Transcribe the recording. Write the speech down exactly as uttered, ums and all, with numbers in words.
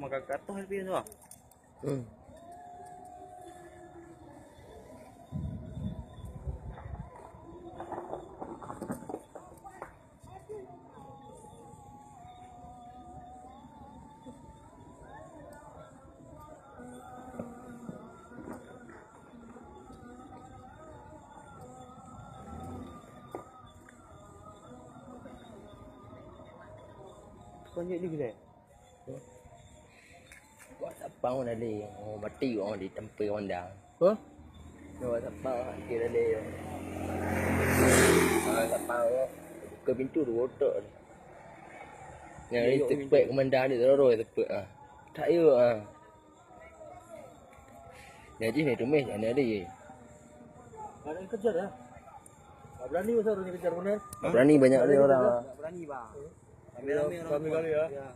Makan katoh lebih tu. Hmm. Kau lanjut ni bila? Wak sapang dah lé, oh, mati orang di tempe Honda. Hah? Wak sapang mati dah lé. Wak sapang, buka pintu dua otak ni. Yang ni tepek komandan ni terus tepek ah. Tak ya ah. Jadi ni tumis jangan ada je. Ada yang kejar ah. Tak berani masa orang kejar mana? Berani banyak ni orang. Tak berani bang. Ramai-ramai orang. Kami kali ya. Ya.